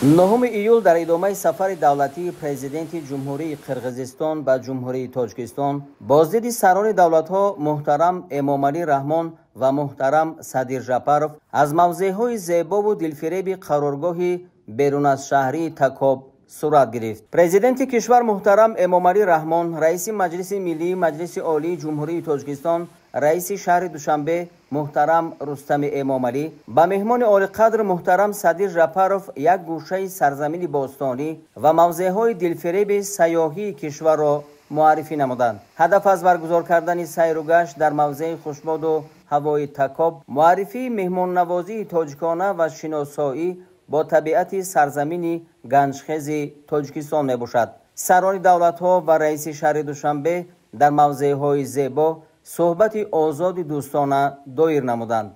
9 июл дар идомаи сафари давлатии президенти Ҷумҳурии Қирғизистон ба Ҷумҳурии Тоҷикистон боздиди сарони давлатҳо муҳтарам Эмомалӣ Раҳмон ва муҳтарам Садир Жапаров аз мавзеъҳои зебову дилфиреби қароргоҳи берун аз шаҳрии Такоб сурат гирифт. Президенти кишвар муҳтарам Эмомалӣ Раҳмон, раиси Маҷлиси Миллии Маҷлиси Олии Ҷумҳурии Тоҷикистон, раиси шаҳри Душанбе муҳтарам Рустами Эмомалӣ ба меҳмони олиқадр муҳтарам Садир Жапаров як гӯшаи сарзамини бостонӣ ва мавзеъҳои дилфиреби сайёҳии кишварро муаррифӣ намуданд. Ҳадаф аз баргузор кардани сайру гашт дар мавзеи хушбоду ҳавои Такоб муаррифии меҳмоннавозии тоҷикона ва шиносоӣ бо табиати сарзамини ганҷхези Тоҷикистон мебошад. Сарони давлатҳо ва раиси шаҳри Душанбе дар мавзеъҳои зебо суҳбати озоди дӯстона доир намуданд.